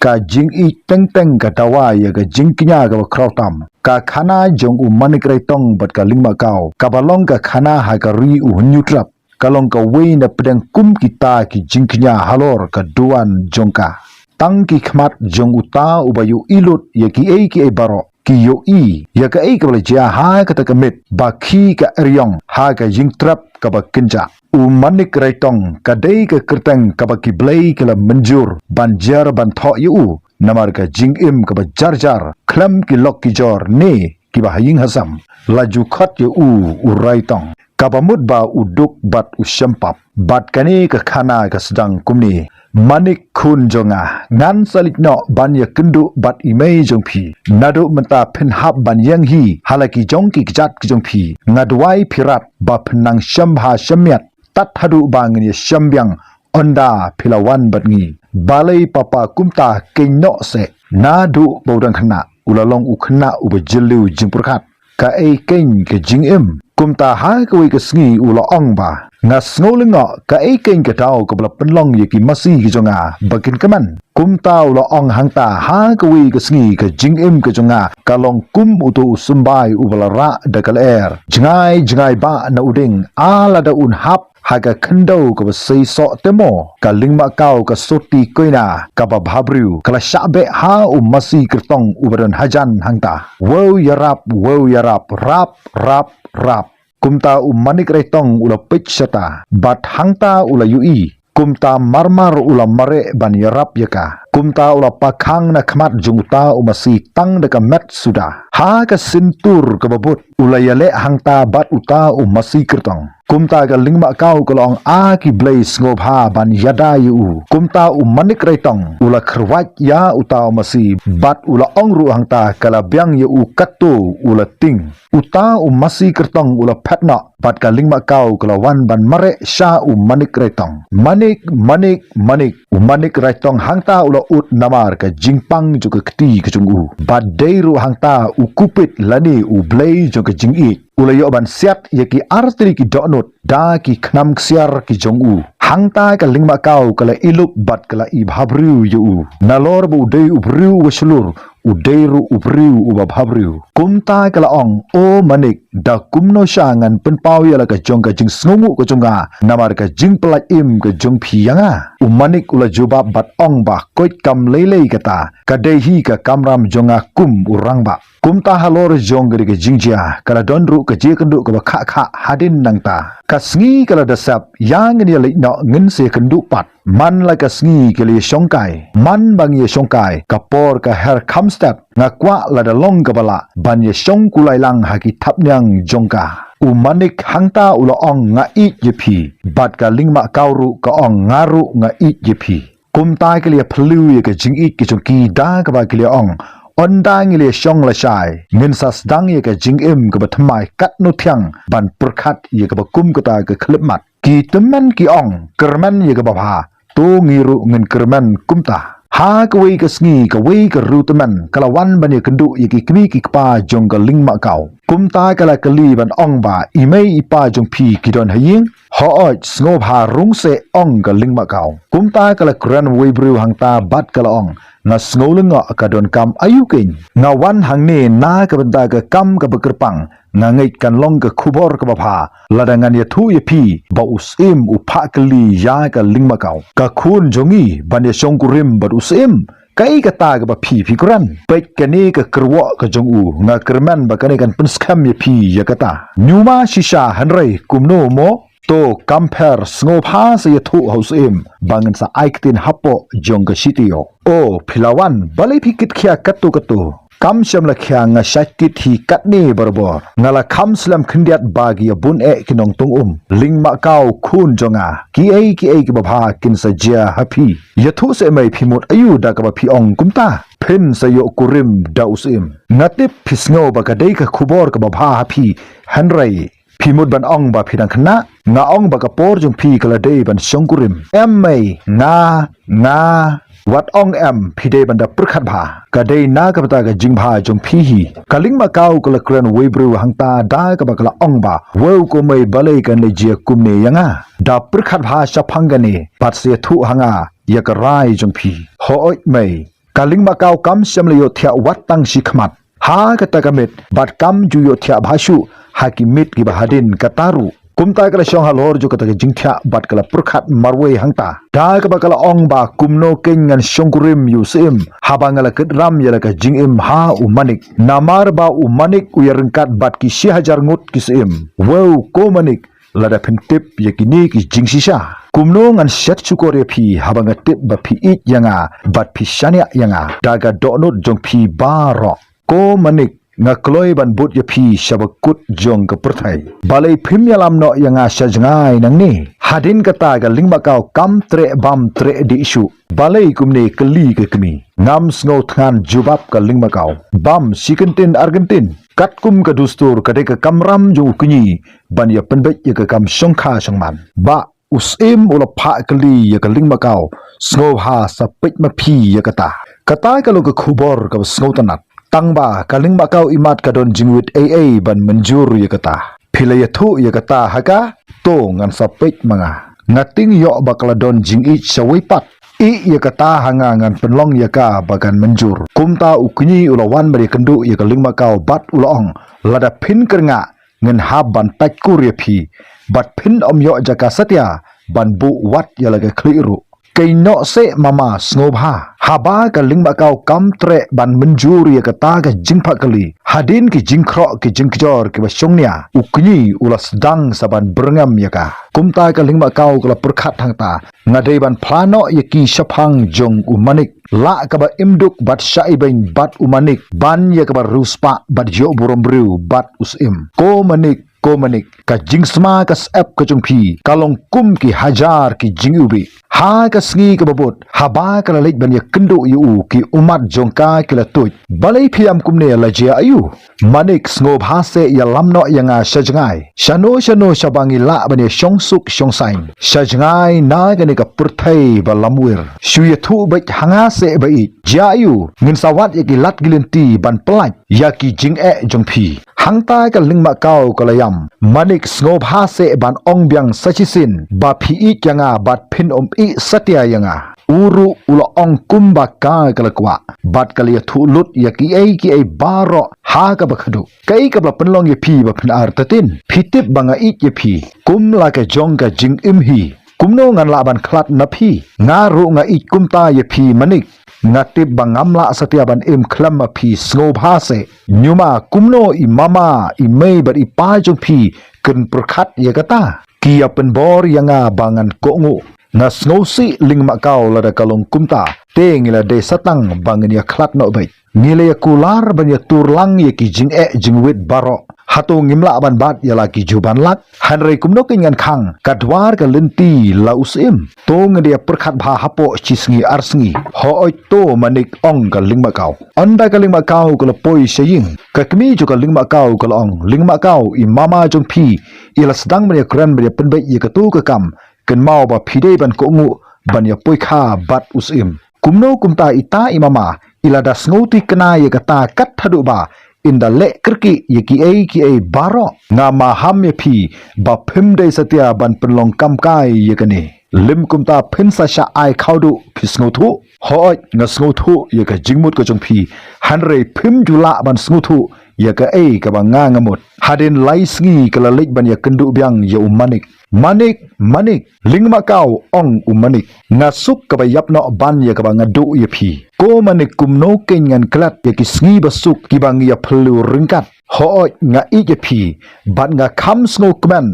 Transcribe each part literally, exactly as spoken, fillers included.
Kata jingïeit teng teng ka dawa ïa ka jingkñia kaba khraw tam. Ka khana jong u Manik Raitong bad ka Lyngmakaw, kaba long ka khana ha ka ri u Hynñiewtrep, ka long kawei na pdeng kum kita ki jingkñia halor ka duwan jong ka. Tang ki khmat jong uta uba ïohi lut ïa kiei kiei baroh, ki ïohi ïa kaei kaba la jia ha kata ka miet ba khie ka eriong ha ka ïingtrep kaba kynjah. U Manik Raitong ka dei ka kyrteng kaba ki blei ki la mynjur ban jer ban thoh ïa u, namar ka jingim kaba jar jar, khlem ki lok ki jor ne kiba ha ïing ha sem. La ju khot ïa u u Raitong, kaba mut ba u duk bad u shem pap. Bad kane ka khana ka sdang kumne: Manik khun jong nga, ngan sa leit noh ban ïakynduh bad i mei jong phi. Naduh mynta phin hap ban ïeng hi ha la ki jong ki kjat ki jong phi. Nga duwai phi rat ba phin nang shem bha shem miat tad haduh ba ngin ïashem biang, ynda phi la wan bad ngi. Balei papa kumta, keiñ noh seh. Naduh ba u dang khynnah u la long u khynnah uba jylliew jingpyrkhat. Kaei keiñ ka jingim. Kumta ha kawei ka sngi u la ong ba, nga sngew lyngngoh kaei keiñ ka daw kaba la pynlong ïa ki masi ki jong nga ba kin kmen. Kumta u la ong hangta, ha kawei ka sngi ka jingim ka jong nga ka long kum uto u symbai uba la rah da ka lyer jngai jngai bah na u dieng. A lada un hap ha ka khyndew kaba sei soh te mo, ka Lyngmakaw ka soti koina kaba bhabriew ka la shah beh ha u masi kyrtong uba don hajan hangta. Wew ïarap, wew ïarap, rap rap rap. Kumta u Manik Raitong u la peit shata bad hangta u la ïohi. Kumta marmar u la mareh ban ïarap ïa ka. Kumta u la pakhang na khmat jong uta u masi tang da ka met suda. Ha ka syntur kaba bud u la ïaleh hangta bad uta u masi kyrtong. Kumta ka Lyngmakaw ka la ong, a ki blei, sngewbha ban ïada ïa u. Kumta u Manik Raitong u la kyrwat ïa uta u masi bad u la ong ruh hangta, ka la biang ïa u katto u la tieng. Uta u masi kyrtong u la phet noh bad ka Lyngmakaw ka la wan ban mareh sha u Manik Raitong. Manik, Manik, Manik. U Manik Raitong hangta u la ud namar ka jingpang jong ka kti ka jong u. Bad dei ruh hangta u kupit lane u blei jong ka jingïeit u la ïoh ban siat ïa ki artylli ki dohnud da ki khnam ksiar ki jong u. Hangta ka Lyngmakaw ka la iluk bad ka la ibhabriew ïa u. Nalor ba u dei u briew uba shlur, u dei ruh u briew uba bhabriew. Kumta ka la ong, o Manik, da kumno sha ngan pynpaw ïa la ka jong ka jingsngewnguh ka jong nga namar ka jingpyllait im ka jong phi ïa nga? U Manik u la jubab bad ong ba, koit, kam lei lei kata, ka dei hi ka kamram jong nga kum u rangbah. Kumta halor jong ka dei ka jingjia ka la don ruh ka jingïakynduh kaba khah khah hadien nangta. Ka sngi ka la da sep, ïa ngin ïaleit noh, ngin sa ïakynduh pat. Man la ka sngi ki la ïashongkai. Man ba ngi ïashongkai, ka por ka her kham stet, nga kwah lada long kaba lah ban ïashong kulai lang ha ki thapniang jong ka. U Manik hangta u la ong, nga ïeit ïa phi. Bad ka Lyngmakaw ruh ka ong, nga ruh nga ïeit ïa phi. Kumta ki la ïaphylliew ïa ka jingïeit ka jong ki da kaba ki la ong, ynda ngi la ïashong lashai, ngin sa sdang ïa ka jingim kaba thymmai katno thiang ban pyrkhat ïa kaba kum kata ka khyllipmat. Ki tymmen ki ong, kyrmen ïa kaba bha, to ngi ruh ngin kyrmen kumta. Ha kawei ka sngi kawei ka riewtymmen ka la wan ban ïakynduh ïa ki kmie ki kpa jong ka Lyngmakaw. Kumta ka la kylli ban ong ba, i mei i pa jong phi ki don ha ïing? Hooid, sngewbha rung seh, ong ka Lyngmakaw. Kumta ka la kren uwei u briew hangta bad ka la ong, nga sngew lyngngoh, ka donkam aïu keiñ? Nga wan hangne na ka bynta ka kam kaba kyrpang, nga ngeit kan long ka khubor kaba bha lada ngan ïathuh ïa phi ba u Syiem u phah kylli ïa ka Lyngmakaw, ka khun jong ngi, ban ïashongkurim bad u Syiem. Kaei kata kaba phi phi kren? Peit kane ka kyrwoh ka jong u, nga kyrmen ba kane kan pynskhem ïa phi ïa kata. Ñiuma shisha hynrei kumno mo? To kam pher, sngewbha sa ïathuh ha u Syiem ba ngin sa ai ktien hapoh jong ka shi taïew. O, phi la wan, balei phi kit khia katto katto? Kam shym la khia, nga shait kit hi katne barabor. Nga la kham slem khyndiat ba ki ïabun eh ki nongtung um. Lyngmakaw khun jong nga, kiei kiei kiba bha kin sa jia ha phi. Ïathuh seh mei, phi mut aïu da kaba phi ong kumta? Phin sa ïoh kurim da u Syiem. Nga tip phi sngew ba ka dei ka khubor kaba bha ha phi, hynrei phi mut ban ong ba phi dang khynnah. Nga ong ba ka por jong phi ka la dei ban shongkurim. Em mei, nga, nga, wat ong em, phi dei ban da pyrkhat bha. Ka dei na ka bynta ka jingbha jong phi hi. Ka Lyngmakaw ka la kren uwei u briew hangta da kaba ka la ong ba, wew ko mei, balei kan leit jia kumne ïa nga? Da pyrkhat bha shaphang kane bad sa ïathuh ha nga ïa ka rai jong phi. Hooid mei. Ka Lyngba Kaw kam shym la ïohthiah wat tang shi khmat ha kata ka miet, bad kam ju ïohthiah bha shuh ha ki miet kiba hadien kata ruh. Kumta ka la shong halor jong kata ka jingthiah bad ka la pyrkhat marwei hangta, da kaba ka la ong ba kumno keiñ ngan shongkurim ïa u Syiem haba nga la kit ram ïa la ka jingim ha u Manik. Namar ba u Manik u ïaryngkat bad ki shi hajar ngut ki Syiem. Wow, ko Manik, lada phin tip ïa kine ki jingshisha, kumno ngan shet shukor ïa phi haba nga tip ba phi ïeit ïa nga bad phi shaniah ïa nga da ka dohnud jong phi baroh. Ko Manik, nga kloi ban bud ïa phi sha ba kut jong ka pyrthei. Balei phim ïalam noh ïa nga sha jngai nangne? Hadien kata ka Lyngba Kaw kam treh bam treh dih shuh. Balei kumne, kylli ka kmie. Ngam sngew thngan jubab ka Lyngba Kaw. Bam shi kyntien ar kyntien. Katkum ka dustur, ka dei ka kamram jong u kñi ban ïa pynbeit ïa ka kam shongkha shongman. Bah, u Syiem u la phah kylli ïa ka Lyngba Kaw. Sngewbha sa peit ma phi ïa kata. Kata ka long ka khubor kaba sngewtynnat. Tang ba ka Lyngba Kaw imat ka don jingwit ei ei ban mynjur ïa kata. Phi la ïathuh ïa kata ha ka? To ngan sa peit ma nga. Nga tieng ïoh ba ka la don jingïeit shawei pat. Ïeh ïa kata ha nga, ngan pynlong ïa ka ba kan mynjur. Kumta u kñi u la wan ban ïakynduh ïa ka Lyngba Kaw bad u la ong, lada phin kyrngah, ngin hap ban tait kur ïa phi. Bad phin ym ïoh jaka satia ban buh wat ïa la ka khlieh ruh. Keiñ noh seh mama, sngewbha. Haba ka Lyngba Kaw kam treh ban mynjur ïa kata ka jingphah kylli, hadien ki jingkhroh ki jingkjor kiba shongnia, u kñi u la sdang sa ban byrngem ïa ka. Kumta ka Lyngba Kaw ka la pyrkhat hangta, nga dei ban phla noh ïa ki shaphang jong u Manik. Lah kaba im duk bad shah ibeiñ bad u Manik ban ïa kaba riewspah bad ïoh burom briew bad u Syiem. Ko Manik, ko Manik, ka jingsma ka syep ka jong phi ka long kum ki hajar ki jingiwbih. Ha ka sngi kaba bud, haba ka la leit ban ïakynduh ïa u, ki ummat jong ka ki la tuid. Balei phi ïam kumne, la jia aïu? Manik, sngewbha seh ïalam noh ïa nga sha jngai. Shano shano shaba ngi lah ban ïa shong suk shong saiñ sha jngai na kane ka pyrthei ba lamwir. Shu ïathuh beit ha nga seh ba ïeit. Jia aïu, ngin sa wad ïa ki lad ki lynti ban pyllait ïa ki jingeh jong phi. Hangta ka Lyngba Kaw ka la ïam. Manik, sngewbha seh ban ong biang sa shisien ba phi ïeit ïa nga bad phin ym ïeh satia ïa nga. U ruh u la ong kumba ka ka la kwah bad ka la ïathuh lut ïa kiei kiei baroh ha kaba khadduh. Kaei kaba la pynlong ïa phi ba phin artatien? Phi tip ba nga ïeit ïa phi kum la ka jong ka jingim hi. Kumno ngan lah ban khlad na phi? Nga ruh nga ïeit kumta ïa phi Manik. Nga tip ba ngam lah satia ban im khlem ma phi, sngewbha seh. Ñiuma, kumno i mama, i mei bad i pa jong phi kin pyrkhat ïa kata? Ki ïa pynbor ïa nga ba ngan kohnguh. Nga sngewsih Lyngba Kaw lada ka long kumta. Te ngi la dei sa tang ba ngin ïa khlad noh beit. Ngi la ïa kular ban ïa tur lang ïa ki jingeh jingwit baroh. Hato ngim lah ban bat ïa la ki juban lak? Hynrei kumno keiñ ngan khang, ka dwar ka lynti la u Syiem. To ngin ïa pyrkhat bha hapoh shi sngi ar sngi. Hooid to Manik, ong ka Lyngba Kaw. Ynda ka Lyngba Kaw ka la poi sha ïing, ka kmie jong ka Lyngba Kaw ka la ong, Lyngba Kaw, i mama jong phi i la sdang ban ïa kren ban ïa pynbeit ïa kato ka kam. Kynmaw ba phi dei ban kohnguh ban ïa poi kha bad u Syiem. Kumno kumta ita i mama, i la da sngewthuh kane ïa kata kat haduh ba in da leh kyrkieh ïa kiei kiei baroh. Nga maham ïa phi ba phim dei satia ban pynlong kam kai ïa kane. Lym kumta phin sa shah ai khawduh, phi sngewthuh? Hooid, nga sngewthuh ïa ka jingmut ka jong phi. Hynrei phim ju lah ban sngewthuh ïa kaei kaba nga nga mut. Hadien lai sngi ka la leit ban ïa kynduh biang ïa u Manik. Manik, Manik, Lyngba Kaw, ong u Manik. Nga suk kaba ïap noh ban ïa kaba nga duh ïa phi. Ko Manik, kumno keiñ ngan klet ïa ki sngi ba suk kiba ngi ïa phylliew ryngkat. Hooid, nga ïeit ïa phi bad nga kham sngewkmen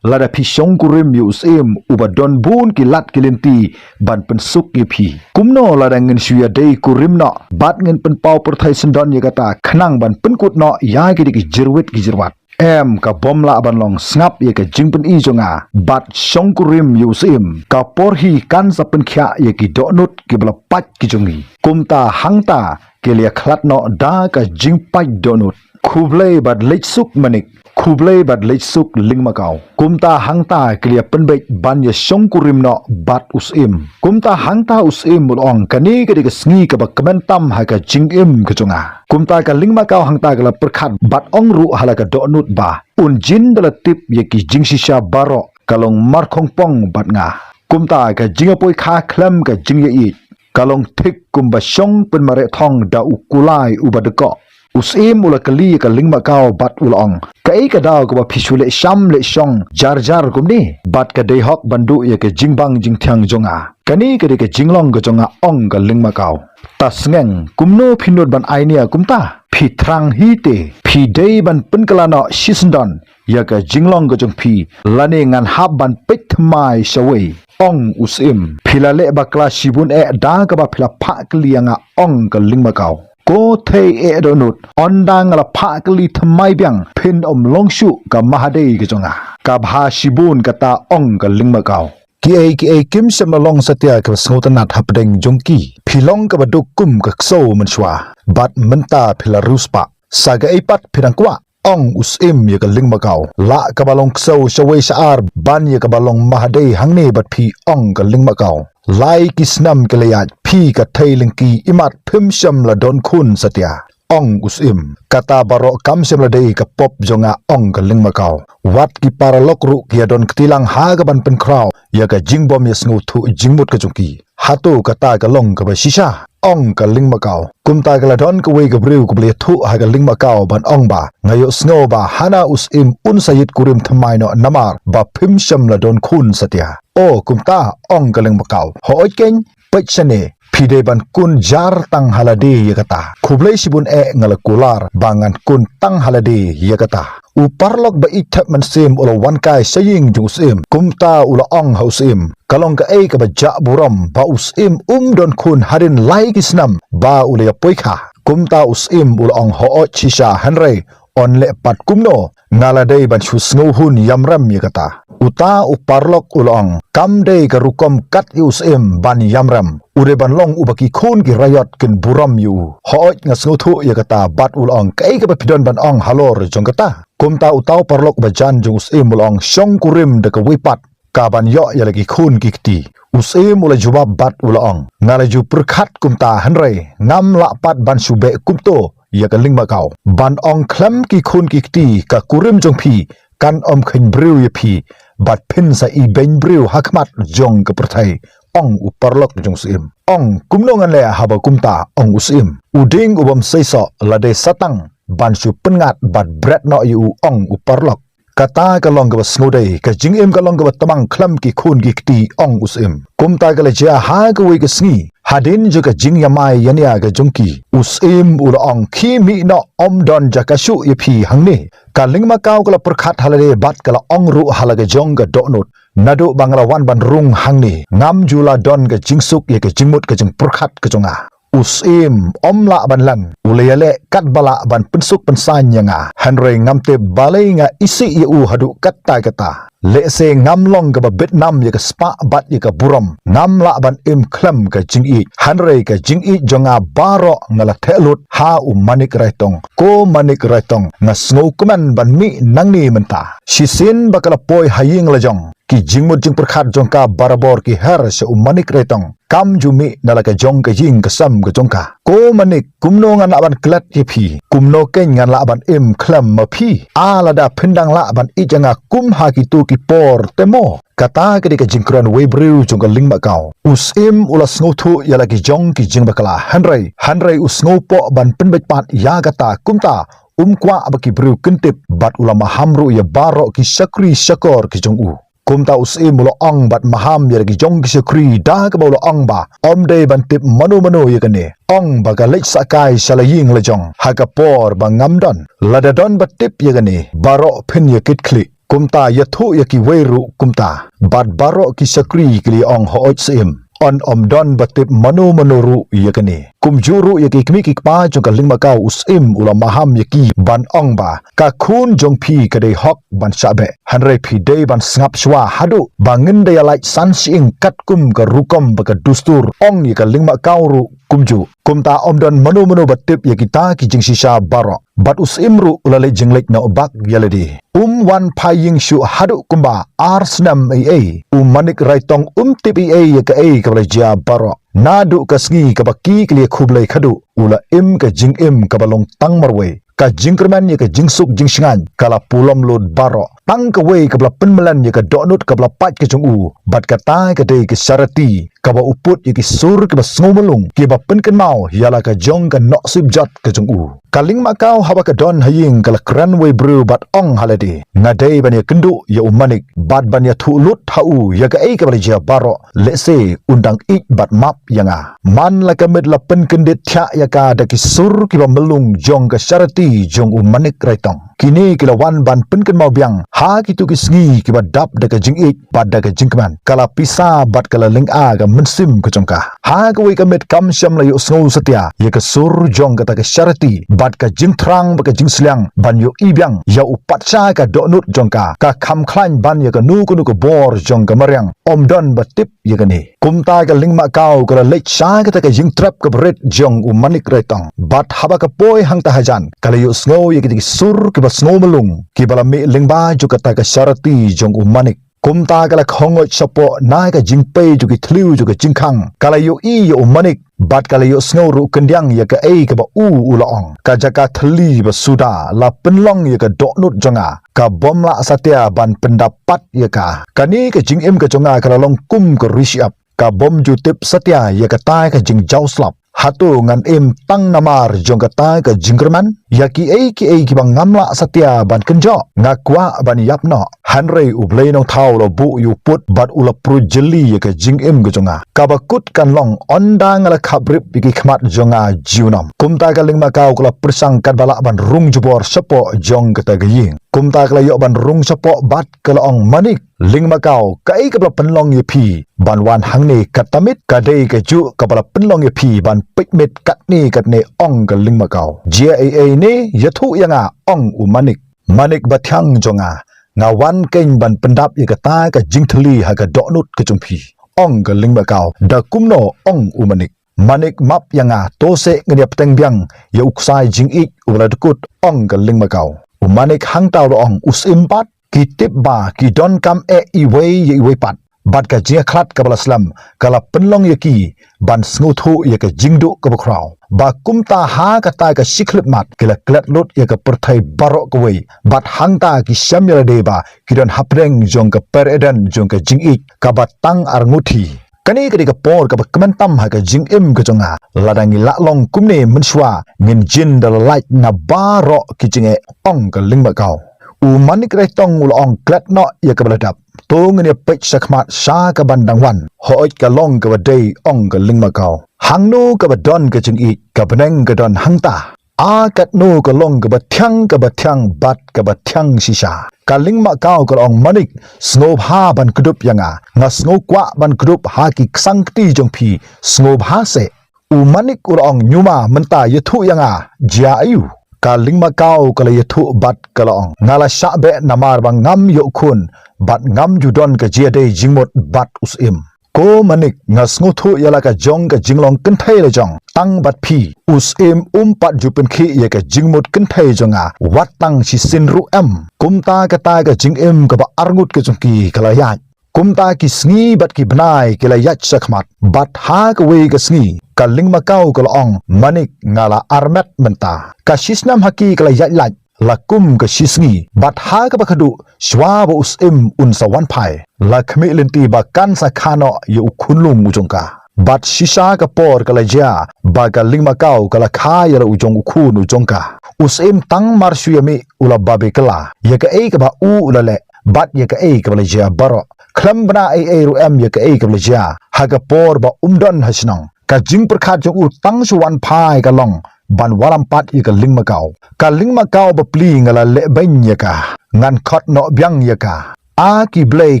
lada phi shongkurim ïa u Syiem uba don bun ki lad ki lynti ban pynsuk ïa phi. Kumno lada ngin shu ïa dei kurim noh bad ngin pynpaw pyrthei syndon ïa kata khnang ban pynkut noh ïa ki dei ki jyrwit ki jyrwat. Em, ka bym lah ban long, sngap ïa ka jingpyni jong nga bad shongkurim ïa u Syiem. Ka por hi kan sa pynkhiah ïa ki dohnud kiba la pait ki jong ngi. Kumta hangta ki la ïa khlad noh da ka jingpait dohnud. Khublei bad leit suk Manik. Khublei bad leit suk Lyngba Kaw. Kumta hangta ki la ïa pynbeit ban ïa shongkurim noh bad u Syiem. Kumta hangta u Syiem u la ong, kane ka dei ka sngi kaba kmen tam ha ka jingim ka jong nga. Kumta ka Lyngba Kaw hangta ka la pyrkhat bad ong ruh ha la ka dohnud ba un jin da la tip ïa ki jingshisha baroh, ka long markhongpong bad nga. Kumta ka jingïapoi kha khlem ka jingïaieit. Ka long thik kumba shong pynmareh thong da u kulai uba dkoh. U Syiem u la kylli ïa ka Lyngmakaw bad u la ong, kaei ka daw kaba phi shu leh sham leh shong jar jar kumne bad ka dei hok ban duh ïa ka jingbang jingthiang jong nga? Kane ka dei ka jinglong ka jong nga, ong ka Lyngmakaw. Ta sngewthuh kumno phi nud ban ai nia kumta? Phi thrang hi te, phi dei ban pynkylla noh shisyndon ïa ka jinglong ka jong phi, lane ngan hap ban peit thymmai shawei, ong u Syiem. Phi la leh bakla shibun eh da kaba phi la phah kylli ïa nga, ong ka Lyngmakaw. Ko thei eh Dohnud, ynda nga la phah kylli thymmai biang phin ym long shuh ka Mahadei ka jong nga. Ka bha shibun kata, ong ka Lyngmakaw. Kiei kiei kim shym la long satia kaba sngewtynnat hapdeng jong ki. Phi long kaba duk kum ka ksew mynshuwa bad mynta phi la riewspah. Sa kaei pat phi dang kwah? Ong u Syiem ïa ka Lyngmakaw. Lah kaba long ksew shawei sha ar ban ïa kaba long Mahadei hangne bad phi, ong ka Lyngmakaw. Lai ki snem ki la ïaid, phi ka thei lyngki imat phim shym la don khun satia, ong u Syiem. Kata baroh kam shym la dei ka pop jong nga, ong ka Lyngmakaw. Wat ki paralok ruh ki ïa don kti lang ha kaban pynkhraw ïa ka jingbym ïa sngewthuh jingmut ka jong ki. Hato kata ka long kaba shisha? Ong ka Lyngmakaw. Kumta ka la don kawei ka briew kaba la ïathuh ha ka Lyngmakaw ban ong ba, nga ïohsngew ba hana u Syiem un sa ïit kurim thymmai noh namar ba phim shym la don khun satia. O kumta, ong ka Lyngmakaw. Hooid keiñ, peit shane, phi dei ban kun jar tang ha lade ïa kata. Khublei shibun eh, nga la kular ba ngan kun tang ha lade ïa kata. U paralok ba ïeit thep mynsiem u la wan kai sha ïing jong u Syiem. Kumta u la ong ha u Syiem, ka long kaei kaba jah burom ba u Syiem um don khun hadien lai ki snem ba u la ïa poi kha? Kumta u Syiem u la ong, hooid shisha, hynrei yn leh pat kumno, nga la dei ban shu sngewhun ïamrem ïa kata. Uta u paralok u la ong, kam dei ka rukom kat ïa u Syiem ban ïamrem. U dei ban long uba ki khun ki raiot kin burom ïa u. Hooid, nga sngewthuh ïa kata. Bad u la ong, kaei kaba phi don ban ong halor jong kata? Kumta uta u paralok ba jan jong u Syiem u la ong, shong kurim da kawei pat kaban ïoh ïa la ki khun ki kti. U Syiem u la jubab bad u la ong, nga la ju pyrkhat kumta, hynrei ngam lah pat ban shu beh kumto ïa ka Lyngmakaw. Ban ong khlem ki khun ki kti, ka kurim jong phi kan ym kheiñ briew ïa phi bad phin sa ibeiñ briew ha khmat jong ka pyrthei, ong u paralok jong u Syiem. Ong, kumno ngan leh haba kumta? ong u Syiem. U dieng u bym seisoh, la dei sa tang ban shu pynngat bad bret noh ïa u, ong u paralok. Kata ka long kaba sngewdei, ka jingim ka long kaba tbang khlem ki khun ki kti, ong u Syiem. Kumta ka la jia ha kawei ka sngi, hadien jong ka jingïamai ïania ka jong ki, u Syiem u la ong, khie mih noh, ym don jaka shuh ïa phi hangne. Ka Lyngmakaw ka la pyrkhat ha lade bad ka la ong ruh ha la ka jong ka Dohnud, naduh ba nga la wan ban rung hangne, ngam ju la don ka jingsuk ïa ka jingmut ka jingpyrkhat ka jong nga. U Syiem ym lah ban len, u la ïaleh katba lah ban pynsuk pynsaiñ ïa nga. Hynrei ngam tip balei nga isih ïa u haduh katta katta. Lehse ngam long kaba bit nam ïa ka spah bad ïa ka burom, ngam lah ban im khlem ka jingïeit. Hynrei ka jingïeit jong nga baroh nga la theh lut ha u Manik Raitong. Ko Manik Raitong, nga sngewkmen ban mih nangne mynta. Shisien ba ka la poi ha ïing la jong, ki jingmut jingpyrkhat jong ka barabor ki her sha u Manik Raitong. Kam ju mih na la ka jong ka ïing ka sem ka jong ka. Ko Manik, kumno ngan lah ban klet ïa phi? Kumno keiñ ngan lah ban im khlem ma phi? A lada phin dang lah ban ïeit ïa nga kum ha kito ki por te mo? Kata ka dei ka jingkren wei briew jong ka Lyngmakaw. U Syiem u la sngewthuh ïa la ki jong ki jingbakla. Hynrei, hynrei u sngewpoh ban pynbeit pat ïa kata, kumta um kwah ba ki briew kin tip bad u la maham ruh ïa baroh ki shakri shakor ki jong u. Kumta u Syiem u la ong bad maham ïa la ki jong ki shakri da kaba u la ong ba ym dei ban tip mano mano ïa kane. Ong ba ka leit sah kai sha la ïing la jong ha ka por ba ngam don. Lada don ba tip ïa kane, baroh phin ïa kit khlieh. Kumta ïathuh ïa kiwei ruh kumta. Bad baroh ki shakri ki la ong, hooid Syiem. Yn ym don ba tip mano mano ruh ïa kane. Kumjuh ruh ïa ki kmie ki kpa jong ka Lyngmakaw, u Syiem u la maham ïa ki ban ong ba ka khun jong phi ka dei hok ban shah beh. Hynrei phi dei ban sngap shuwa haduh ba ngin da ïa lait san shyieng katkum ka rukom ba ka dustur, ong ïa ka Lyngmakaw ruh kumjuh. Kumta ym don mano mano ba tip ïa kita ki jingshisha baroh. Bad u Syiem ruh u la leit jingleit noh bak ïa lade. Um wan phai ïing shuh haduh kumba ar snem ei ei. U Manik Raitong um tip ei ei ïa kaei kaba la jia baroh. Naduh ka sngi kaba ki ki la ïakhublei khadduh, u la im ka jingim kaba long tang marwei. Ka jingkyrmen ïa ka jingsuk jingshngaiñ ka la pulom lut baroh. Tang kawei kaba la pynmlien ïa ka Dohnud kaba la pait ka jong u. Bad kata ka dei ka Sharati, kaba u put ïa ki sur kiba sngewmlung, kiba pynkynmaw ïa la ka jong ka nohsip jot ka jong u. Ka Lyngmakaw haba ka don ha ïing ka la kren wei briew bad ong ha lade, nga dei ban ïakynduh ïa u Manik bad ban ïathuh lut ha u ïa kaei kaba la jia baroh, lehse un dang ïeit bad map ïa nga. Man la ka miet la pynkyndit thiah ïa ka da ki sur kiba mlung jong ka sharati jong u Manik Raitong. Kine ki la wan ban pynkynmaw biang ha kito ki sngi kiba dap da ka jingïeit bad da ka jingkmen. Ka la pisa bad ka la lynga ka mynsiem ka jong ka. Ha kawei ka miet kam shym la ïohsngew satia ïa ka sur jong kata ka sharati bad ka jingthrang bad ka jingsliang ban ïohi biang ïa u patsha ka dohnud jong ka. Ka kham khlaiñ ban ïa kano kano ka bor jong ka mariang, ym don ba tip ïa kane. Kumta ka Lyngmakaw ka la leit sha kata ka ïingtrep kaba rit jong u Manik Raitong. Bad haba ka poi hangta hajan, ka la ïohsngew ïa kita ki sur kiba sngewmlung, kiba la mih lyngba jong kata ka sharati jong u Manik. Kumta ka la khongoit shapoh na ka jingpei jong ki thliew jong ka jingkhang. Ka la ïohi ïa u Manik bad ka la ïohsngew ruh khyndiat ïa kaei kaba u u la ong. Ka jaka thylli ba suda la pynlong ïa ka dohnud jong nga. Ka bym lah satia ban pyndap pat ïa ka. Kane ka jingim ka jong nga ka la long kum ka ri shyiap. Ka bym ju tip satia ïa kata ka jingjaw slap. Hato ngan im tang namar jong kata ka jingkyrmen? Ïa kiei kiei kiba ngam lah satia ban kynjoh, nga kwah ban ïap noh. Hynrei U Blei Nongthaw u la buh ïa u put bad u la pyrjli ïa ka jingim ka jong nga. Kaba kut kan long, ynda nga la khapbrip ïa ki khmat jong nga junom. Kumta ka Lyngmakaw ka la pyrshang katba lah ban rung jubor shapoh jong kata ka ïing. Kumta ka la ïoh ban rung shapoh bad ka la ong, Manik, Lyngmakaw, kaei kaba la pynlong ïa phi ban wan hangne katta miet? Ka dei kajuh kaba la pynlong ïa phi ban peit miet katne katne, ong ka Lyngmakaw. Jia ei ei ne, ïathuh ïa nga, ong u Manik. Manik bathiang jong nga, nga wan keiñ ban pyndap ïa kata ka jingthylli ha ka dohnud ka jong phi, ong ka Lyngmakaw. Da kumno, ong u Manik. Manik, map ïa nga, to seh ngan ïa bteng biang ïa u ksai jingïeit uba la dkut, ong ka Lyngmakaw. U Manik hangta u la ong, u Syiem pat, ki tip ba ki donkam eh iwei ïa iwei pat. Bad ka jingïakhlad kaba la slem ka la pynlong ïa ki ban sngewthuh ïa ka jingduh kaba khraw. Ba kumta ha kata ka shi khyllipmat ki la klet lut ïa ka pyrthei baroh kawei. Bad hangta ki shem ïa lade ba ki don hapdeng jong ka per eden jong ka jingïeit kaba tang arngut hi. Kane ka dei ka por kaba kmen tam ha ka jingim ka jong nga. Lada ngi lah long kumne mynshuwa, ngin jin da la lait na baroh ki jingeh, ong ka Lyngmakaw. U Manik Raitong u la ong, klet noh ïa kaba la dep. To ngin ïa peit shakhmat sha kaban dang wan. Hooid, ka long kaba dei, ong ka Lyngmakaw. Hangno kaba don ka jingïeit, ka bneng ka don hangta. A katno ka long kaba thiang, kaba thiang bad kaba thiang shisha. Ka Lyngmakaw ka la ong, Manik, sngewbha ban kdup ïa nga. Nga sngew kwah ban kdup ha ki ksang kti jong phi. Sngewbha seh. U Manik u la ong, ñiuma mynta, ïathuh ïa nga, jia aïu? Ka Lyngmakaw ka la ïathuh bad ka la ong, nga la shah beh namar ba ngam ïoh khun bad ngam ju don ka jia dei jingmut bad u Syiem. Ko Manik, nga sngewthuh ïa la ka jong ka jinglong kynthei la jong tang bad phi. U Syiem um pat ju pynkhih ïa ka jingmut kynthei jong nga wat tang shisien ruh em. Kumta kata ka jingim kaba arngut ka jong ki ka la ïaid. Kumta ki sngi bad ki bnai ki la ïaid shakhmat. Bad ha kawei ka sngi ka Lyngmakaw ka la ong, Manik, nga la armet mynta. Ka shisnem ha ki ka la ïaid lait la kum ka shi sngi. Bad ha kaba khadduh shuwa ba u Syiem un sa wan phai, la khmih lynti ba kan sa kha noh ïa u khunlung u jong ka. Bad shisha ka por ka la jia ba ka Lyngmakaw ka la kha ïa la u jong u khun u jong ka. U Syiem tang mar shu ïa mih u la babe kylla ïa kaei kaba u u la leh bad ïa kaei kaba la jia baroh. Khlem bna ei ei ruh em ïa kaei kaba la jia. Ha ka por ba um don ha shnong, ka jingpyrkhat jong u tang shu wan phai ka long ban wallam pat ïa ka Lyngmakaw. Ka Lyngmakaw bapli, nga la leh beiñ ïa ka. Ngan khot noh biang ïa ka. A ki Blei,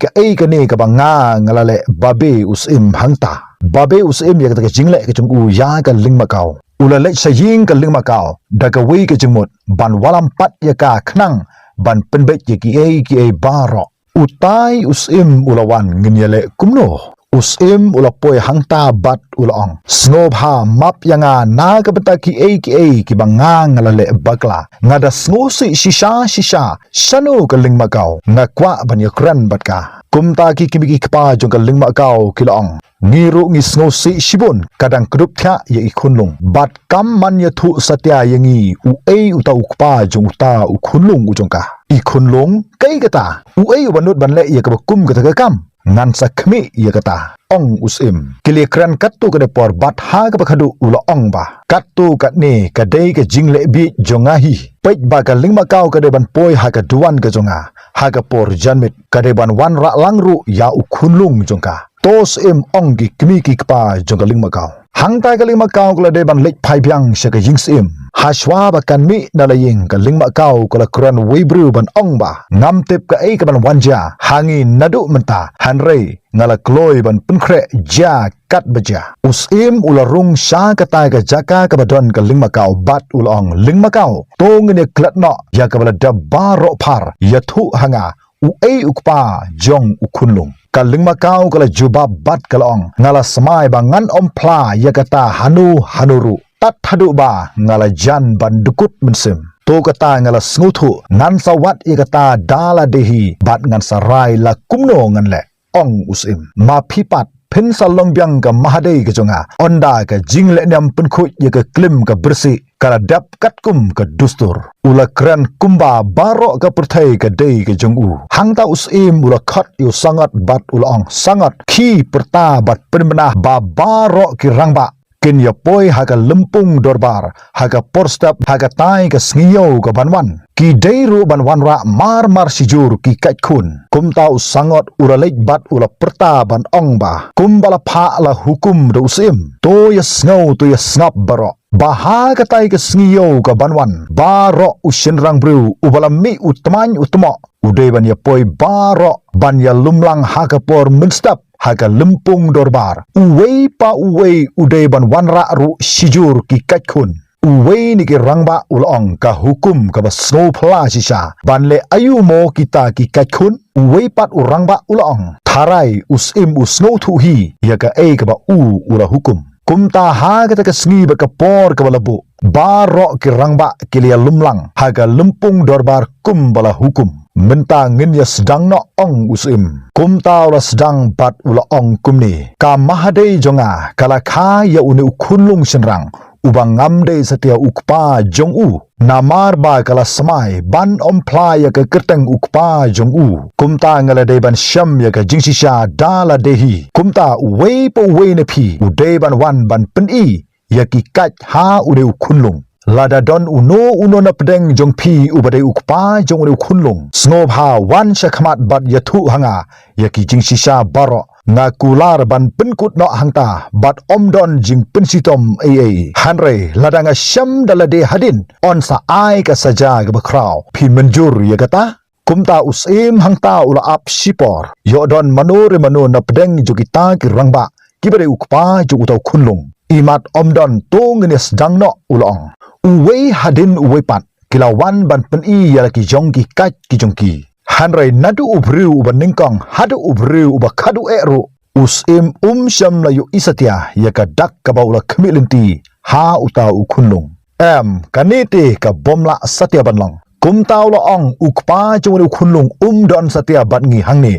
kaei kane kaba nga nga la leh, babe u Syiem hangta. Babe u Syiem ïa kata ka jingleh ka jong u ïa ka Lyngmakaw. U la leit sha ïing ka Lyngmakaw da kawei ka jingmut ban wallam pat ïa ka khnang ban pynbeit ïa kiei kiei baroh. Utai u Syiem u la wan, ngin ïa leh kumno? U Syiem u la poi hangta bad u la ong, sngewbha map ïa nga na ka bynta kiei kiei kiba nga nga la leh bakla. Nga da sngewsih shisha shisha. Shano ka Lyngmakaw? Nga kwah ban ïakren bad ka. Kumta ki kmie ki kpa jong ka Lyngmakaw ki la ong, ngi ruh ngi sngewsih shibun, ka dang kdup thiah ïa i khunlung. Bad kam man ïathuh satia ïa ngi uei uta u kpa jong uta u khunlung u jong ka. I khunlung? Kaei kata? Uei uba nud ban leh ïa kaba kum kata ka kam? ngan sa khmih ïa kata, ong u Syiem. Ki la kren katto katne por bad ha kaba khadduh u la ong ba, katto katne ka dei ka jingleh bieit jong nga hi. Peit ba ka Lyngmakaw ka dei ban poi ha ka duwan ka jong nga ha ka por janmiet, ka dei ban wanrah lang ruh ïa u khunlung jong ka. To Syiem, ong ki kmie ki kpa jong ka Lyngmakaw. Hangta ka Lyngmakaw ka la dei ban leit phai biang sha ka ïing Syiem. Hashwa ba kan mih na la ïing, ka Lyngmakaw ka la kren wei briew ban ong ba, ngam tip kaei kaban wan jia ha ngi naduh mynta, hynrei nga la kloi ban pynkhreh jia katba jia. U Syiem u la rung sha kata ka jaka kaba don ka Lyngmakaw bad u la ong, Lyngmakaw, to ngin ïa klet noh ïa kaba la dep baroh phar, ïathuh ha nga uei u kpa jong u khunlung. Ka Lyngmakaw ka la jubab bad ka la ong, nga la smai ba ngan ym phla ïa kata hano hano ruh, tad haduh ba nga la jan ban dkut mynsiem. To kata nga la sngewthuh, ngan sa wad ïa kata da lade hi bad ngan sa rai la kumno ngan leh, ong u Syiem. Ma phi pat phin sa long biang ka Mahadei ka jong nga, ynda ka jinglehniam pynkhuid ïa ka klim ka byrsieh ka la dep katkum ka dustur. U la kren kumba baroh ka pyrthei ka dei ka jong u. Hangta u Syiem u la khot ïa u Sangot bad u la ong, Sangot, khie pyrta bad pynbna ba baroh ki rangbah kin ïa poi ha ka lympung dorbar ha ka por step ha katai ka sngi ïew kaban wan. Ki dei ruh ban wanrah mar mar shijur ki kait khun. Kumta u Sangot u la leit bad u la pyrta ban ong ba, kumba la phah la hukum da u Syiem, to ïa sngew to ïa sngap baroh, ba ha katai ka sngi ïew kaban wan, baroh u shynrang briew uba la mih u tmaiñ u tmoh, u dei ban ïa poi baroh ban ïa lumlang ha ka por mynstep ha ka lympung dorbar. Uwei pa uwei u dei ban wanrah ruh shijur ki kait khun. Uwei na ki rangbah u la ong, ka hukum kaba sngewphylla shisha, ban leh aïu mo kita ki kait khun? Uwei pat u rangbah u la ong, tharai u Syiem u sngewthuh hi ïa kaei kaba u u la hukum. Kumta ha kata ka sngi bad ka por kaba la buh, baroh ki rangbah ki la ïa lumlang ha ka lympung dorbar kumba la hukum. Mynta ngin ïa sdang noh, ong u Syiem. Kumta u la sdang bad u la ong kumne, ka Mahadei jong nga ka la kha ïa une u khunlung shynrang uba ngam dei satia u kpa jong u, namar ba ka la smai ban ym phla ïa ka kyrteng u kpa jong u. Kumta nga la dei ban shem ïa ka jingshisha da lade hi. Kumta uwei pa uwei na phi u dei ban wan ban pyni ïa ki kait ha une u khunlung. Lada don uno uno na pdeng jong phi uba dei u kpa jong une u khunlung, sngewbha wan sha khmat bad ïathuh ha nga ïa ki jingshisha baroh. Nga kular ban pynkut noh hangta bad ym don jingpynshitom ei ei. Hynrei lada nga shem da lade hadien, yn sa ai ka saja kaba khraw. Phi mynjur ïa kata? Kumta u Syiem hangta u la ap shipor. Ïoh don mano re mano na pdeng jong kita ki rangbah kiba dei u kpa jong uta u khunlung? Imat ym don, to ngin ïa sdang noh, u la ong. Uwei hadien uwei pat ki la wan ban pyni ïa la ki jong ki kait ki jong ki. Hynrei naduh u briew uba nyngkong haduh u briew uba khadduh eh ruh, u Syiem um shym la ïohi satia ïa ka dak kaba u la khmih lynti ha uta u khunlung. Em, kane te ka bym lah satia ban long. Kumta u la ong, u kpa jong une u khunlung um don satia bad ngi hangne.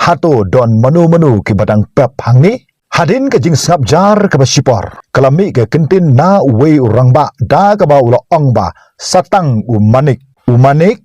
Hato don mano mano kiba dang pep hangne? Hadien ka jingsngap jar kaba shipor, ka la mih ka kyntien na uwei u rangbah da kaba u la ong ba, sa tang u Manik. U Manik?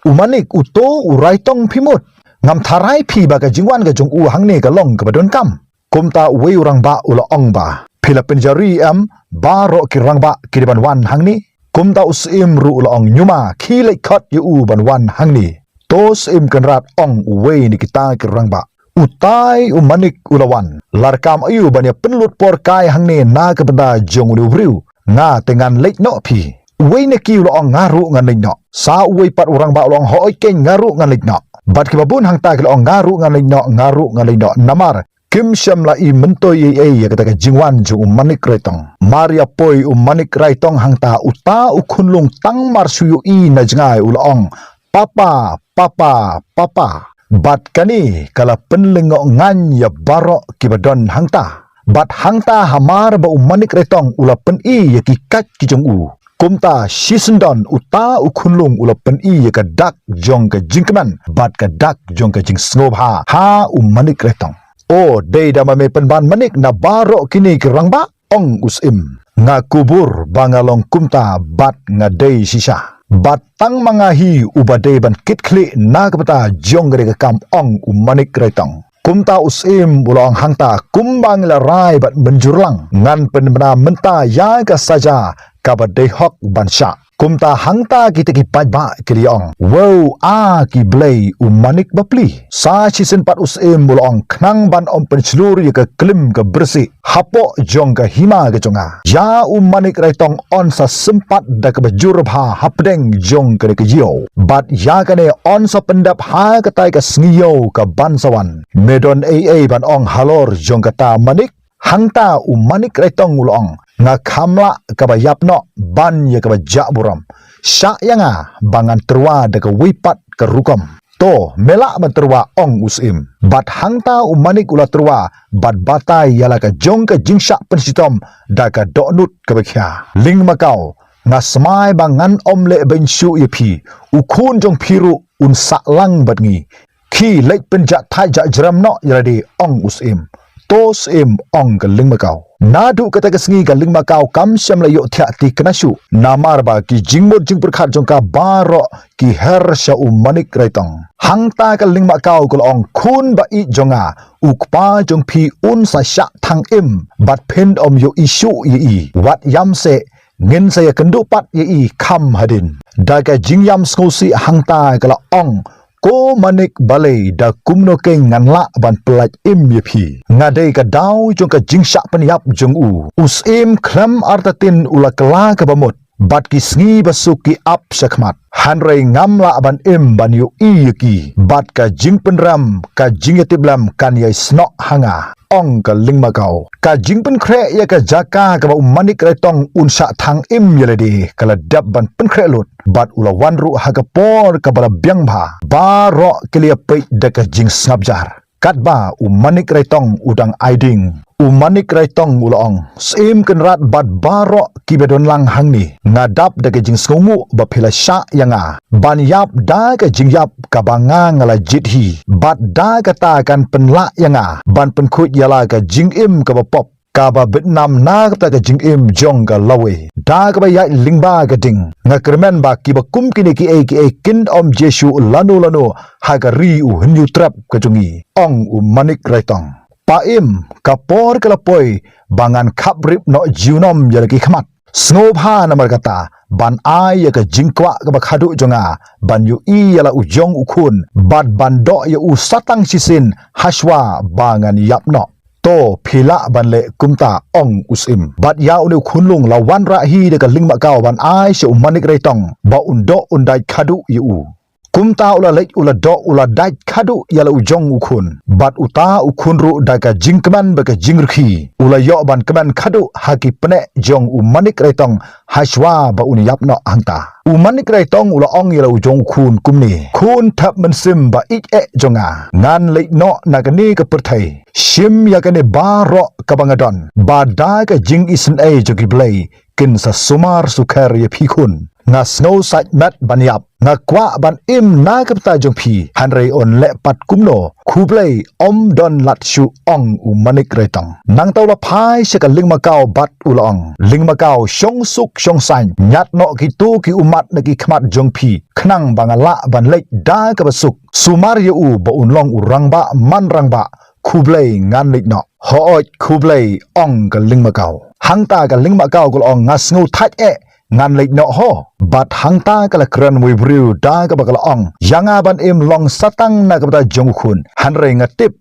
U Manik uto u Raitong phi mut? Ngam tharai phi ba ka jingwan ka jong u hangne ka long kaba donkam. Kumta uwei u rangbah u la ong ba, phi la pynjari em, baroh ki rangbah ki dei ban wan hangne? Kumta u Syiem ruh u la ong, ñiuma, khie leit khot ïa u ban wan hangne. To Syiem Kynrad, ong uwei na kita ki rangbah. Utai u Manik u la wan. Lada kam aïu ban ïa pynlut por kai hangne na ka bynta jong une u briew, nga te ngan leit noh phi. Uwei na ki u la ong, nga ruh ngan leit noh. Sa uwei pat u rangbah u la ong, hooid keiñ, nga ruh ngan leit noh. Bad kiba bun hangta ki la ong, nga ruh ngan leit noh, nga ruh ngan leit noh. Namar kim shym la i myntoi ei ei ïa kata ka jingwan jong u Manik Raitong. Mar ïa poi u Manik Raitong hangta, uta u khunlung tang mar shu ïohi na jngai u la ong, papa, papa, papa. Bad kane ka la pynlyngngoh ngan ïa baroh kiba don hangta. Bad hangta hamar ba u Manik Raitong u la pyni ïa ki kait ki jong u, kumta shisyndon uta u khunlung u la pyni ïa ka dak jong ka jingkmen bad ka dak jong ka jingsngewbha ha u Manik Raitong. O, dei da ma me pynban Manik na baroh kine ki rangbah, ong u Syiem. Nga kubur ba nga long kumta bad nga dei shisha. Bad tang ma nga hi uba dei ban kit khlieh na ka bynta jong kane ka kam, ong u Manik Raitong. Kumta u Syiem u la ong hangta, kumba ngi la rai bad mynjur lang, ngan pynbna mynta ïa ka saja kaba dei hok ban shah. Kumta hangta kita ki paidbah ki la ong, "Wow, a ki blei u manik bapli." Sa shisien pat u Syiem u la ong, "Khnang ban ym pynshlur ïa ka klim ka byrsieh hapoh jong ka hima ka jong nga, ïa u Manik Raitong yn sa sympat da kaba jur bha hapdeng jong kane ka ïew. Bad ïa kane yn sa pyndep ha katai ka sngi ïew kaban sa wan. Me don ei ei ban ong halor jong kata manik?" Hangta u Manik Raitong u la ong, "Nga kham lah kaba ïap noh ban ïa kaba jah burom. Shah ïa nga ba ngan tyrwa da kawei pat ka rukom." "To, me lah ban tyrwa," ong u Syiem. Bad hangta u manik u la tyrwa bad batai ïa la ka jong ka jingshah pynshitom da ka dohnud kaba khia. "Lyngmakaw, nga smai ba ngan ym leh beiñ shuh ïa phi. U khun jong phi ruh un sah lang bad ngi. Khie leit pynjah thait jah jrem noh ïa lade," ong u Syiem. "To Syiem," ong ka Lyngmakaw. Naduh kata ka sngi ka Lyngmakaw kam shym la ïohthiah thikna shuh, namar ba ki jingmut jingpyrkhat jong ka baroh ki her sha u Manik Raitong. Hangta ka Lyngmakaw ka la ong, "Khun ba ïeit jong nga, u kpa jong phi un sa shah thang im bad phin ym ïohi shuh ïa i. Wat ïam seh, ngin sa ïakynduh pat ïa i kham hadien." Da ka jingïam sngewsih hangta ka la ong, "Ko manik balei, da kumno keiñ ngan lah ban pyllait im ïa phi? Nga dei ka daw jong ka jingshah pynïap jong u." U Syiem khlem artatien u la kylla kaba mut, bad ki sngi ba suk ki ap shakhmat. "Hynrei ngam lah ban im ban ïohi ïa ki, bad ka jingpynrem, ka jingïatiplem kan ïai snoh ha nga," ong ka Lyngmakaw. "Ka jingpynkhreh ïa ka jaka kaba u Manik Raitong un shah thang im ïa lade ka la dep ban pynkhreh lut, bad u la wan ruh ha ka por kaba la biang bha. Baroh ki la ïapeit da ka jingsngap jar. Katba u Manik Raitong u dang ai ding, u Manik Raitong u la ong, "Syiem Kynrad bad baroh kiba don lang hangne, nga dap da ka jingsngewnguh ba phi la shah ïa nga ban ïap da ka jingïap kaba nga nga la jied hi. Bad da kata kan pynlah ïa nga ban pynkhuid ïa la ka jingim kaba pop, kaba bit nam na kata ka jingim jong ka lawei. Da kaba ïaid lyngba ka ding, nga kyrmen ba kiba kum kine kiei kiei kin ym jied shuh lano lano ha ka ri u Hynñiewtrep ka jong ngi," ong u Manik Raitong. "Pa Im, ka por ka la poi ba ngan khap rip noh junom ïa la ki khmat. Sngewbha namar kata ban ai ïa ka jingkwah kaba khadduh jong nga ban ïohi ïa la u jong u khun, bad ban doh ïa u satang shisien hashwa ba ngan ïap noh." "To, phi lah ban leh kumta," ong u Syiem. Bad ïa une u khunlung la wanrah hi da ka Lyngmakaw ban ai sha u Manik Raitong ba un doh un dait khadduh ïa u. Kumta u la leit u la doh u la dait khadduh ïa la u jong u khun. Bad uta u khun ruh da ka jingkmen bad ka jingrkhie u la ïoh ban kmen khadduh ha ki pneh jong u Manik Raitong hashwa ba un ïap noh hangta. U Manik Raitong u la ong ïa la u jong u khun kumne, "Khun thep mynsiem ba ïeit eh jong nga, ngan leit noh na kane ka pyrthei. Shim ïa kane baroh kaba nga don, ba da ka jingisynei jong ki blei kin sa sumar sukher ïa phi khun. Nga sngew sait met ban ïap. Nga kwah ban im na ka bynta jong phi, hynrei yn leh pat kumno. Khublei, ym don lad shuh," ong u Manik Raitong. Nangta u la phai sha ka Lyngmakaw bad u la ong, "Lyngmakaw, shong suk shong saiñ, ñiad noh kito ki ummat na ki khmat jong phi, khnang ba nga lah ban leit da kaba suk. Sumar ïa u ba un long u rangbah man rangbah. Khublei, ngan leit noh." "Hooid, khublei," ong ka Lyngmakaw. Hangta ka Lyngmakaw ka la ong, "Nga sngew thait eh, ngan leit noh ho." Bad hangta ka la kren wei briew da kaba ka la ong, "Ïa nga ban im long satang na ka bynta jong u khun, hynrei nga tip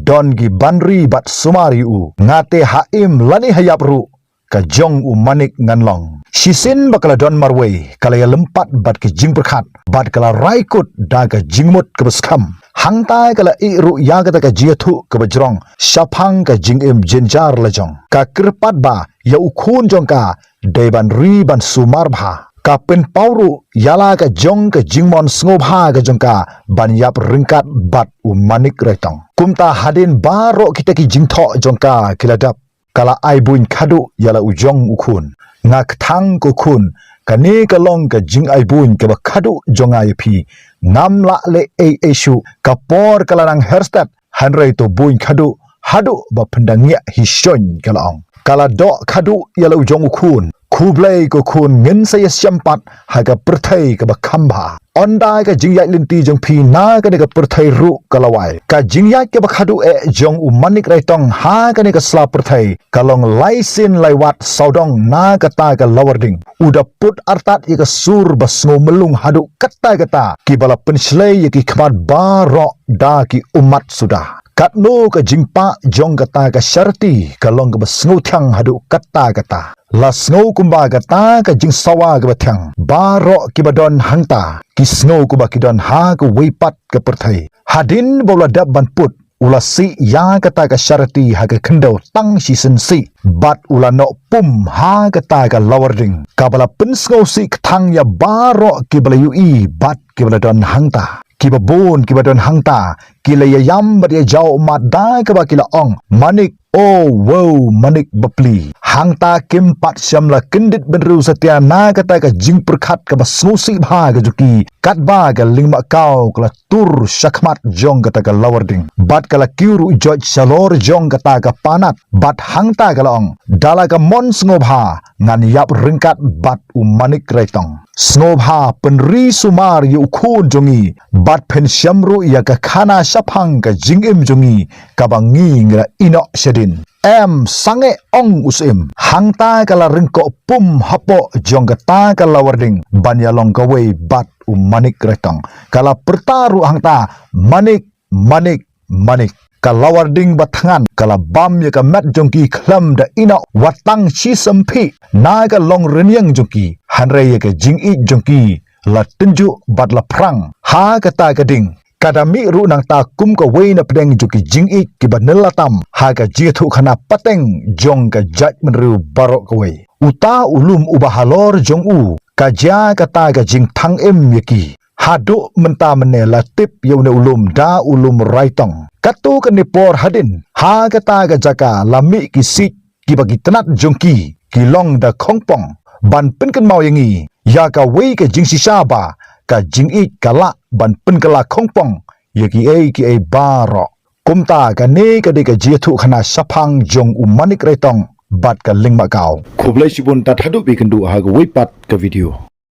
don ki ban ri bad sumar ïa u. Nga te ha im lane ha ïap ruh, ka jong u Manik ngan long." Shisien ba ka la don marwei, ka la ïalympat bad ki jingpyrkhat bad ka la rai kut da ka jingmut kaba skhem. Hangta ka la ïeh ruh ïa kata ka jingïathuh kaba jrong shaphang ka jingim jynjar la jong. Ka kyrpad ba ïa u khun jong ka dei ban ri ban sumar bha. Ka pynpaw ruh ïa la ka jong ka jingmon sngewbha ka jong ka ban ïap ryngkat bad u Manik Raitong. Kumta hadien baroh kita ki jingthoh jong ka ki la dep, ka la ai buiñ khadduh ïa la u jong u khun. "Nga kthang ko khun, kane ka long ka jingai buiñ kaba khadduh jong nga ïa phi. Ngam lah leh ei ei shuh, ka por ka la nang her stet, hynrei to buiñ khadduh haduh ba phin da ngiah hi shoiñ," ka la ong. Ka la doh khadduh ïa la u jong u khun. Khublei ko khun, ngin sa ïashem pat ha ka pyrthei kaba kham bha. Ynda ka jingïaid lynti jong phi na kane ka pyrthei ruh ka la wai. Ka jingïaid kaba khadduh eh jong u Manik Raitong ha kane ka sla pyrthei ka long lai sien lai wat sawdong na kata ka Lawarding. U da put artat ïa ka sur ba sngew myllung haduh katta katta, kiba la pynshlei ïa ki khmat baroh da ki ummat suda. Katno ka jingpah jong kata ka sharti ka long kaba sngewthiang haduh katta katta. La sngew kumba kata ka jingsawa kaba thiang. Baroh kiba don hangta ki sngew kumba ki don ha kawei pat ka pyrthei. Hadien ba u la dep ban put, u la sih ïa kata ka sharti ha ka khyndew tang shisien sih. Bad u la noh pum ha kata ka Lawarding, kaba la pynsngewsih kthang ïa baroh kiba la ïohi bad kiba la don hangta. Kiba bun kiba don hangta ki la ïaïam bad ïajaw ummat da kaba ki la ong, Manik, oh wow, Manik bapli. Hangta kim pat shym la kyndit bynriew satia na kata ka jingpyrkhat kaba sngewsih bha ka jong ki. Katba ka Lyngmakaw ka la tur shakhmat jong kata ka Lawarding, bad ka la kiew ruh joit shalor jong kata ka panat. Bad hangta ka la ong, da la ka mon sngewbha ngan ïap ryngkat bad u Manik Raitong. Sngewbha pynri sumar ïa u khun jong ngi, bad phin shem ruh ïa ka khana shaphang ka jingim jong ngi kaba ngi ngi la ïehnoh shadien. Em sangeh, ong u Syiem. Hangta ka la ryngkoh pum hapoh jong kata ka Lawarding ban ïalong kawei bad u Manik Raitong. Ka la pyrta ruh hangta, Manik, Manik, Manik. Ka Lawarding ba thngan ka la bam ïa ka met jong ki khlem da ïehnoh wat tang shi symphih na ka longrynïeng jong ki. Hynrei ïa ka jingïeit jong ki la tynjuh bad la phrang ha kata ka ding. Ka da mih ruh nangta kum kawei na pdeng jong ki jingïeit kiba nylla tam ha ka jingïathuhkhana pateng jong ka jaitbynriew baroh kawei. Uta u lum uba halor jong u ka jia kata ka jingthang im ïa ki. Haduh mynta mynne la tip ïa une u lum da u lum Raitong. Katto katne por hadien ha kata ka jaka la mih ki siej kiba ki tnat jong ki ki long da khongpong ban pynkynmaw ïa ngi ïa kawei ka jingshisha ba ka jingïeit ka lah ban pynkylla khongpong ïa kiei kiei baroh. Kumta kane ka dei ka jingïathuhkhana shaphang jong u Manik Raitong bad ka Lyngmakaw. Khublei shibun, tad haduh ba ïakynduh ha kawei pat ka video.